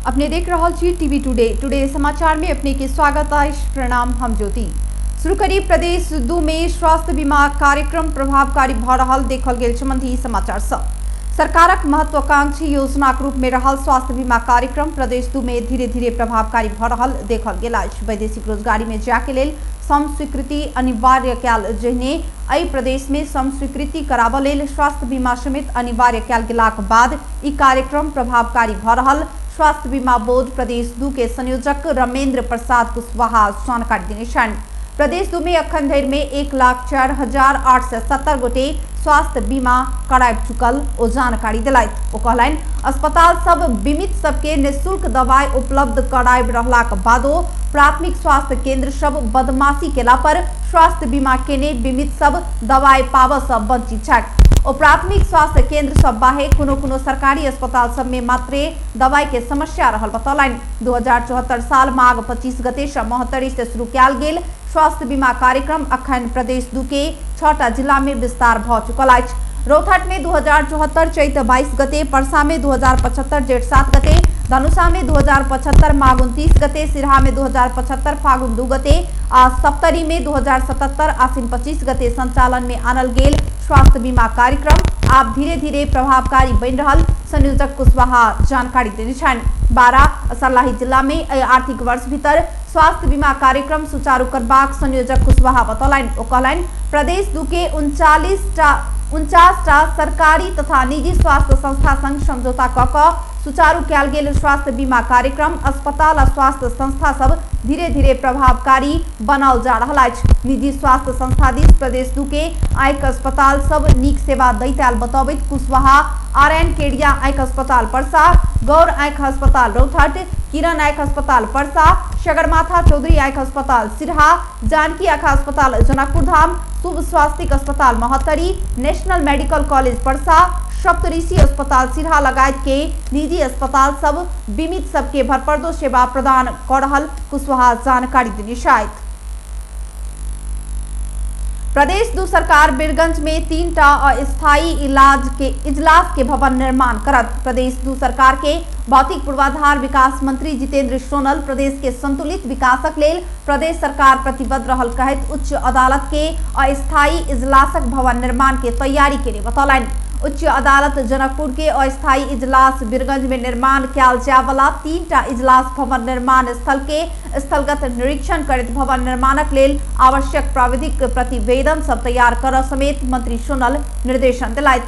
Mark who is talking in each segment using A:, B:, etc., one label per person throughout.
A: अपने देख रहल छी टीवी टुडे। टुडे समाचार में अपने के स्वागत अछि। प्रणाम, हम ज्योति। शुरू करी प्रदेश 2 में स्वास्थ्य बीमा कार्यक्रम प्रभावकारी भ रहल देखल गेल संबंधी समाचार सँ। सरकारक महत्वाकांक्षी योजनाक रूप में रहल स्वास्थ्य बीमा कार्यक्रम प्रदेश 2 में धीरे धीरे प्रभावकारी भ रहल देखल गेल अछि। वैदेशिक रोजगारी में जाय के लेल सम स्वीकृति अनिवार्य कयल जहिने एहि प्रदेश में सम स्वीकृति कराबऽ लेल स्वास्थ्य बीमा समेत अनिवार्य कयल गेलाक बाद ई कार्यक्रम प्रभावकारी भ रहल स्वास्थ्य बीमा बोर्ड प्रदेश 2 के संयोजक रमेंद्र प्रसाद कुशवाहा जानकारी देने छनि। प्रदेश 2 में अखन धरि में 1,04,870 गोटे स्वास्थ्य बीमा कराबि चुकल ओ जानकारी देलथि। ओ कहलनि, अस्पताल सब बीमित सबके निःशुल्क दवाई उपलब्ध कराबि रहलाक बादो प्राथमिक स्वास्थ्य केंद्र सब बदमाशी केला पर स्वास्थ्य बीमा केने बीमित सब दवाई पाबऽ सँ वंचित छथि। ओ प्राथमिक स्वास्थ्य केंद्र सब बाहेक कोनो कोनो सरकारी अस्पताल सब में मात्रे दवाई के समस्या रहल बतौलनि। 2074 साल माघ 25 गते सँ महोत्तरी से शुरू कयल गेल स्वास्थ्य बीमा कार्यक्रम अखन प्रदेश 2 के 6टा जिला में विस्तार भ चुकल अछि। रौतहट में 2074 चैत 22 गते, परसा में 2075 जेठ 7 गते, धनुषा में 2075 माघ 29 गते, सिरहा में 2075 फागुन 2 गते आ सप्तरी में 2077 आसिन 25 गते संचालन में आनल गेल स्वास्थ्य बीमा कार्यक्रम आब धीरे धीरे प्रभावकारी बनि रहल संयोजक कुशवाहा जानकारी देने छनि। बारा सर्लाही जिला में एहि आर्थिक वर्ष भीतर स्वास्थ्य बीमा कार्यक्रम सुचारू करबाक संयोजक कुशवाहा बतौलनि। ओ कहलनि, प्रदेश 2 के 49टा सरकारी तथा निजी स्वास्थ्य संस्था संग समझौता क कऽ सुचारू कयल गेल स्वास्थ्य बीमा कार्यक्रम अस्पताल आ स्वास्थ्य संस्था सब धीरे धीरे प्रभावकारी बनाओल जा रहल अछि। निजी स्वास्थ्य संस्था दिस प्रदेश 2 के आँखि अस्पताल सब नीक सेवा दैत आयल बतबैत कुशवाहा आर एन केडिया आँखि अस्पताल परसा, गौर आँखि अस्पताल रौतहट, किरण आँखि अस्पताल परसा, सगरमाथा चौधरी आँखि अस्पताल सिरहा, जानकी आँखि अस्पताल जनकपुर धाम, शुभ स्वास्तिक अस्पताल Mahottari, national medical college Parsa, Saptarishi अस्पताल सिरहा लगायत के निजी अस्पताल सब बीमित सबके भरपर्दो सेवा प्रदान क रहल कुशवाहा जानकारी देने छथि। प्रदेश 2 सरकार बीरगंज में 3टा अस्थायी इलाज के इजलास के भवन निर्माण करत। प्रदेश 2 सरकार के भौतिक पूर्वाधार विकास मंत्री जितेंद्र सोनल प्रदेश के संतुलित विकासक लेल प्रदेश सरकार प्रतिबद्ध रहल कहैत उच्च अदालत के अस्थायी इजलासक भवन निर्माण के तैयारी के लिए बतौलनि। उच्च अदालत जनकपुर के अस्थायी इजलास बीरगंज में निर्माण कयल जाय वाला 3टा इजलास भवन निर्माण स्थल के स्थलगत निरीक्षण करैत भवन निर्माणक लेल आवश्यक प्राविधिक प्रतिवेदन सब तैयार करऽ समेत मंत्री सोनल निर्देशन देलथि।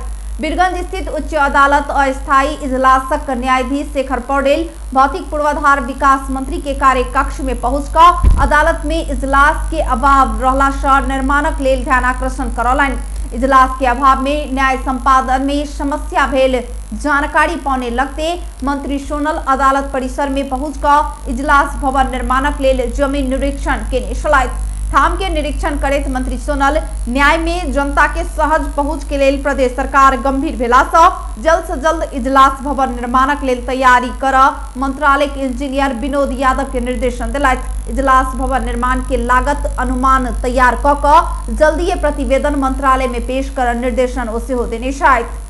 A: बीरगंज स्थित उच्च अदालत अस्थायी इजलासक न्यायाधीश शेखर पौडेल भौतिक पूर्वाधार विकास मंत्री के कार्य कक्ष में पहुंच कऽ अदालत में इजलास के अभाव रहला सँ निर्माणक लेल ध्यानाकर्षण करौलनि। इजलास के अभाव में न्याय संपादन में समस्या भेल जानकारी पौने लगते मंत्री सोनल अदालत परिसर में पहुंच कऽ इजलास भवन निर्माणक लेल जमीन निरीक्षण केने छलथि। ठाम के निरीक्षण करैत मंत्री सोनल न्याय में जनता के सहज पहुंच के लेल प्रदेश सरकार गंभीर भेला सँ जल्द से जल्द इजलास भवन निर्माणक लेल तैयारी करऽ मंत्रालय के इंजीनियर विनोद यादव के निर्देशन देलथि। इजलास भवन निर्माण के लागत अनुमान तैयार क कऽ जल्दीए प्रतिवेदन मंत्रालय में पेश करऽ निर्देशन ओ सेहो देने छथि।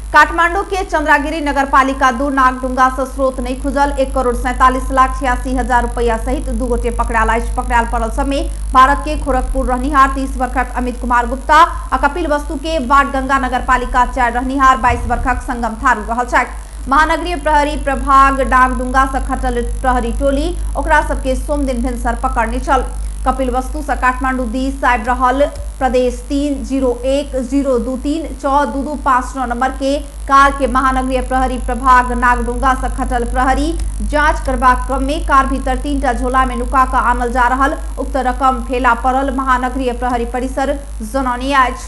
A: काठमांडू के चंद्रागिरी नगरपालिका 2 नागढुंगा से स्रोत नहीं खुजल 1,47,86,000 रुपया सहित 2 गोटे पकड़ायल अछि। पकड़ायल पड़ल सब में भारत के गोरखपुर रहनिहार 30 वर्षक अमित कुमार गुप्ता आ कपिल वस्तु के वाटगंगा नगरपालिका 4 रहनिहार 22 वर्षक संगम थारू रहल छथि। महानगरीय प्रहरी प्रभाग डागडुंगा से खटल प्रहरी टोली ओकरा सबके सोमदिन भिनसर पकड़ने छल। कपिल वस्तु से काठमांडू दिस आबि रहल प्रदेश 3 0 1 0 2 3 6 2 2 5 9 नंबर के कार के महानगरीय प्रहरी प्रभाग नागडुंगा से खटल प्रहरी जांच करबाक क्रम में कार भीतर 3टा झोला में नुका कऽ आनल जा रहल उक्त रकम फेला पड़ल महानगरीय प्रहरी परिसर जनौने अछि।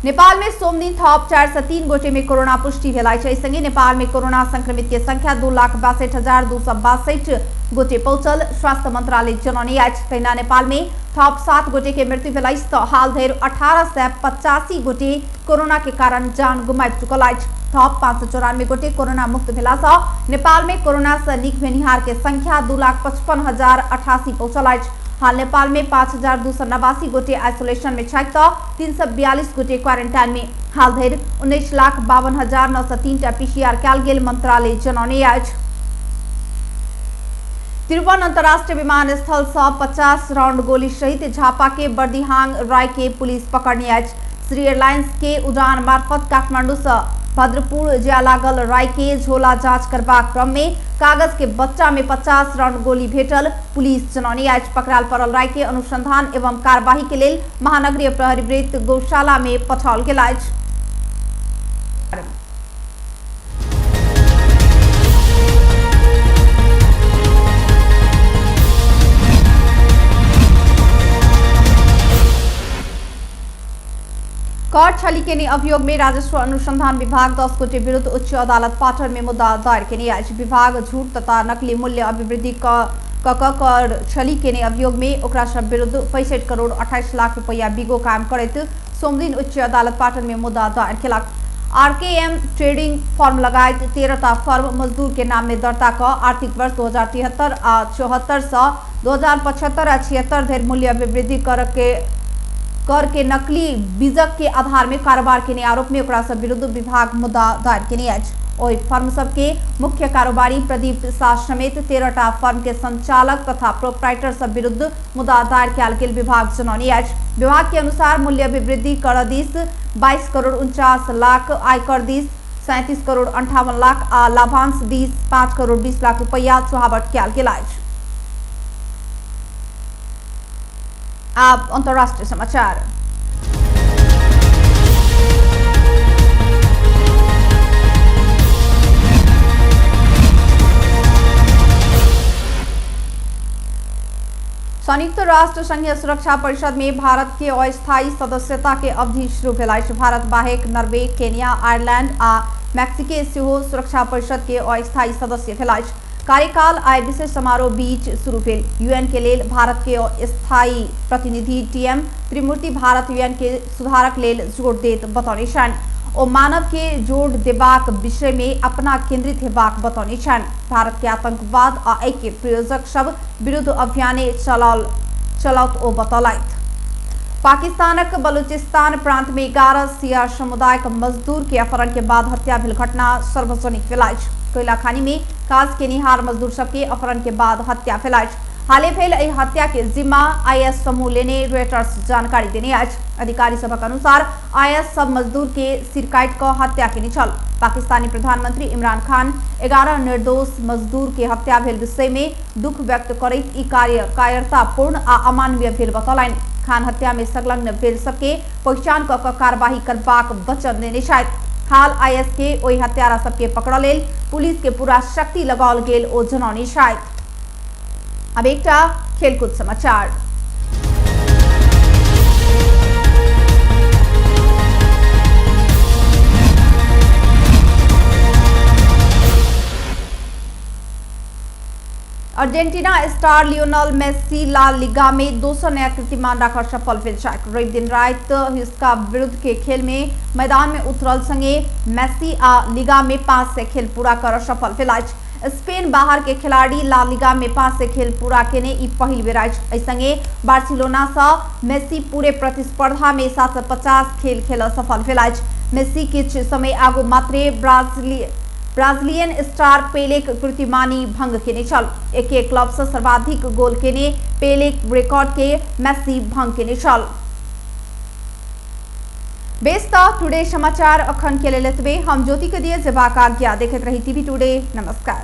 A: नेपाल में सोमदिन थप 403 गोटे में कोरोना पुष्टि भेल अछि। एहि संगे नेपाल में कोरोना संक्रमित के संख्या 2,62,262 गोटे पहुंचल स्वास्थ्य मंत्रालय जनौने अछि। तहिना नेपाल में थप 7 गोटे के मृत्यु भेल अछि तऽ हाल धरि 1885 गोटे कोरोना के कारण जान गुमाबि चुकल अछि। थप 594 गोटे कोरोना मुक्त भेला सँ नेपाल में कोरोना से नीक भेनिहार के संख्या 2,55,088 पहुंचल अछि। हाल नेपाल में 5289 गोटे आइसोलेशन में छथि तऽ 342 गोटे क्वारंटाइन में। हाल धरि 19,52,903 टा पीसीआर कयल गेल मंत्रालय जनौने अछि। त्रिभुवन अंतर्राष्ट्रीय विमानस्थल सँ 50 राउंड गोली सहित झापा के बर्दिहांग राय के पुलिस पकड़ने अछि। श्री एयरलाइंस के उड़ान मार्फत काठमांडू सँ भद्रपुर जाय लागल राय के झोला जांच करबाक क्रम में कागज के बच्चा में 50 राउंड गोली भेटल पुलिस जनौने अछि। पकड़ाल पड़ल राय के अनुसंधान एवं कार्यवाही के लेल महानगरीय प्रहरी वृत्त गौशाला में पठाओल गेल अछि। कर छली केने अभियोग में राजस्व अनुसंधान विभाग 10 गोटे विरुद्ध उच्च अदालत पाटन में मुद्दा दायर केने अछि। विभाग झूठ तथा नकली मूल्य अभिवृद्धि क कर छली केने अभियोग में ओकरा सब विरुद्ध 65 करोड़ 28 लाख रुपया बिगो कायम करैत सोमदिन उच्च अदालत पाटन में मुद्दा दायर केलक। आरकेएम ट्रेडिंग फर्म लगायत 13टा फर्म मजदूर के नाम में दर्ता क आर्थिक वर्ष 2073 आ 74 सँ 2075 आ 76 धरि मूल्य अभिवृद्धि कर के नकली बीजक के आधार में कारोबार केने आरोप में ओकरा सब विरुद्ध विभाग मुद्दा दायर केने अछि। ओहि फर्म सब के मुख्य कारोबारी प्रदीप शाह समेत 13टा फर्म के संचालक तथा प्रोपराइटर सब विरुद्ध मुद्दा दायर कयल गेल विभाग जनौने अछि। विभाग के अनुसार मूल्य अभिवृद्धि कर दिस 22 करोड़ 49 लाख, आयकर दिस 37 करोड़ 58 लाख आ लाभांश दिस 5 करोड़ 20 लाख रुपया चुहावट कयल गेल अछि। आब अंतर्राष्ट्रीय समाचार। संयुक्त राष्ट्र संघीय सुरक्षा परिषद में भारत के अस्थायी सदस्यता के अवधि शुरू भेल अछि। भारत बाहेक नॉर्वे, केन्या, आयरलैंड आ मैक्सिको सेहो सुरक्षा परिषद के अस्थायी सदस्य भेल अछि। कार्यकाल आइ विशेष समारोह बीच शुरू भेल। यूएन के लेल भारत के अस्थायी प्रतिनिधि टीएम त्रिमूर्ति भारत यूएन के सुधारक लेल जोर देत बतौने छनि। ओ मानव के जोड़ देबाक विषय में अपना केंद्रित हेबाक बतौने छनि। भारत के आतंकवाद आ एहि के प्रयोजक सब विरुद्ध अभियाने चलाओत ओ बतौलथि। पाकिस्तानक बलूचिस्तान प्रांत में 11 शिया समुदायक मजदूर के अपहरण के बाद हत्या भेल घटना सार्वजनिक भेल अछि। कोयला खानी में काज केनिहार मजदूर सबके अपहरण के बाद हत्या भेल अछि। हाले भेल एहि हत्या के जिम्मा IS समूह लेने रॉयटर्स जानकारी देने अछि। अधिकारी सभक अनुसार IS सब मजदूर के सिर काटि कऽ हत्या केने छल। पाकिस्तानी प्रधानमंत्री इमरान खान 11 निर्दोष मजदूर के हत्या भेल विषय में दुख व्यक्त करैत ई कार्य कायरतापूर्ण आ अमानवीय भेल बतौलनि। खान हत्या में संलग्न भेल सबके पहिचान कऽ कऽ कार्यवाही करबाक वचन देने छथि। हाल IS के ओहि हत्यारा सबके पकड़ऽ लेल पुलिस के पूरा शक्ति लगाओल गेल ओ जनौने छथि। अब एकटा खेलकूद समाचार। Argentina star Lionel Messi La Liga में दोसर नया कीर्तिमान राखऽ सफल भेल छथि। रवि दिन राति ह्यूस्का विरुद्ध के खेल में मैदान में उतरल संगे मेसी आ लीगा में 500 खेल पूरा करऽ सफल भेल अछि। स्पेन बाहर के खिलाड़ी ला लीगा में 500 खेल पूरा केने ई पहिल बेर अछि। एहि संगे बार्सिलोना सँ मेसी पूरे प्रतिस्पर्धा में 750 खेल खेलऽ सफल भेल अछि। मेसी किछु समय आगू मात्रे ब्राजीलियन स्टार पेलेक कीर्तिमानी भंग केने छल। एके क्लब सँ सर्वाधिक गोल केने पेलेक रिकॉर्ड के मेसी भंग केने छल। बेस त टुडे समाचार अखन के लेल एतबे। हम ज्योति के दिए जेबाक आज्ञा। देखैत रही टीवी टुडे। नमस्कार।